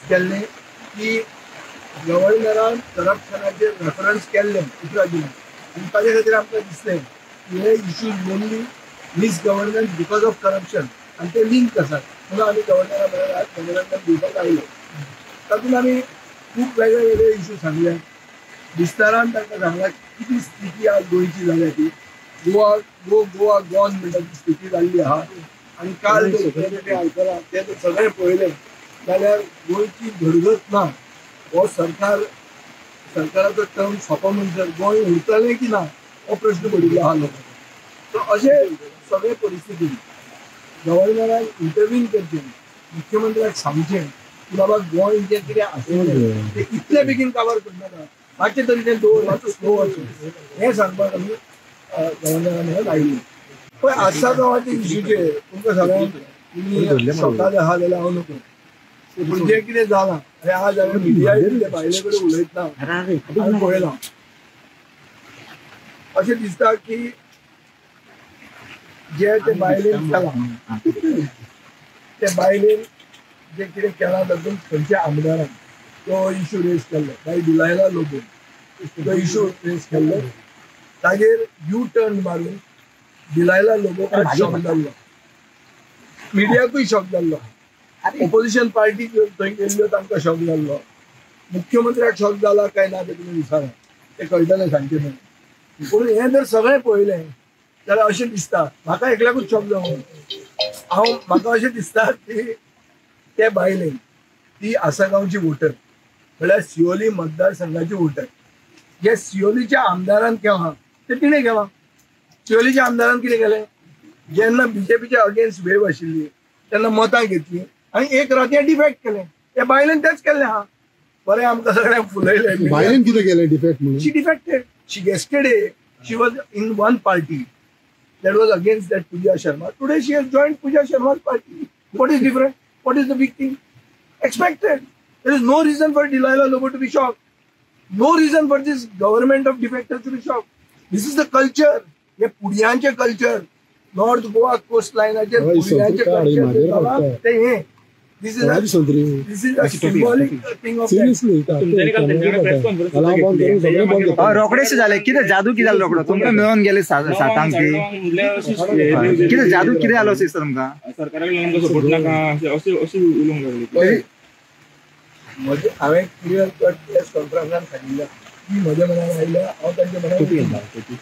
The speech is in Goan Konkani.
केल्लें की गव्हर्नरान करप्शनाचेर रेफरन्स केल्लें 11 जुलय आनी ताजे खातीर आमकां दिसलें की हे issues only misgovernance because of corruption आनी ते लिंक आसात म्हणून आमी गव्हर्नरा बरोबर आज मेमोरंडम दिवपाक आयले. तातूंत आमी खूब वेगळे वेगळे इश्यू सांगले, विस्तारान तांकां सांगला कितें स्थिती आज गोंयची जाल्या ती, गोवा गो गोवा गॉन म्हणटा ती स्थिती जाल्ली आहा. आनी काल जर आयकलां तें जर सगळें पळयलें जाल्यार गोंयची घडगत ना. हो सरकार सरकाराचो टर्म सोंपो म्हणसर गोंय उरतलें की ना हो प्रश्न पडिल्लो आहा लोकांक. सो अशे सगळे परिस्थितीन गव्हर्नरान इंटरवीन करचें, मुख्यमंत्र्याक सांगचें की बाबा गोंय जें कितें आशिल्लें तें इतले बेगीन काबार करनाका, मातशें तरी तें दवर, मातसो स्लो वचूं, हें सांगपाक आमी गव्हर्नरा मेरेन आयिल्ले. पळय आसा गांवाच्या इश्यूचेर तुमकां सगळ्यांक तुमी शॉकाद आहा जाल्यार हांव नको, पूण जें कितें जालां आनी आज हांवें मिडिया भायले कडेन उलयतना हांवें पळयलां, अशें दिसता की जे ते बायलेन केलां ते बायलेन जे कितें केलां तातूंत खंयच्या आमदारान तो इशू रेज केल्लो, बाय डिलायला लोबो तो इशू रेज केल्लो, ताजेर यू टर्न मारून डिलायला लोबोक शॉक जाल्लो, मिडियाकूय शॉक जाल्लो, ओपोजिशन पार्टी थंय गेल्ल्यो तांकां शॉक जाल्लो, मुख्यमंत्र्याक शॉक जाला काय ना तें तुमी विचारा, तें कळटलें सांगचें न्हय. पूण हें जर सगळें पळयलें जाल्यार अशें दिसता म्हाका एकल्याकूच शॉक जावं, हांव म्हाका अशें दिसता की ते बायलेन ती आसागांवची वोटर म्हळ्यार सियोली मतदारसंघाची वोटर, जे सियोलीच्या आमदारान केलां तें तिणें केलां. सियोलीच्या आमदारान कितें केलें, जेन्ना बीजेपीच्या अगेन्स्ट वेव आशिल्ली तेन्ना मतां घेतली आनी एक रातयां डिफेक्ट केलें. त्या बायलेन तेंच केल्लें आहा. बरें आमकां सगळ्यांक फुलयलें. बायलेन कितें केलें डिफेक्ट म्हणून? She defected, she yesterday she was in one party that was against that Pooja Sharma. Today she has joined Pooja Sharma's party. What is different? What is the big thing? Expected. There is no reason for Delilah Lobo to be shocked. No reason for this government of defectors to be shocked. This is the culture. हे पुडियांचे culture. North Goa coast लायनाचेर पुडियांचे culture ते हे. This is a symbolic thing of that. रोखडेशें जालें कितें जादू कितें जालो रोखडो तुमकां मेळोन गेले सातांक कितें जादू कितें जालो अशें दिसता तुमकां? सरकाराक आमकां सपोर्ट नाका अशें अशें उलोवंक लागले. म्हजें हांवें क्लियर कट प्रेस कॉन्फरन्सान सांगिल्लें की म्हज्या मनान आयल्या हांव तांच्या मनान.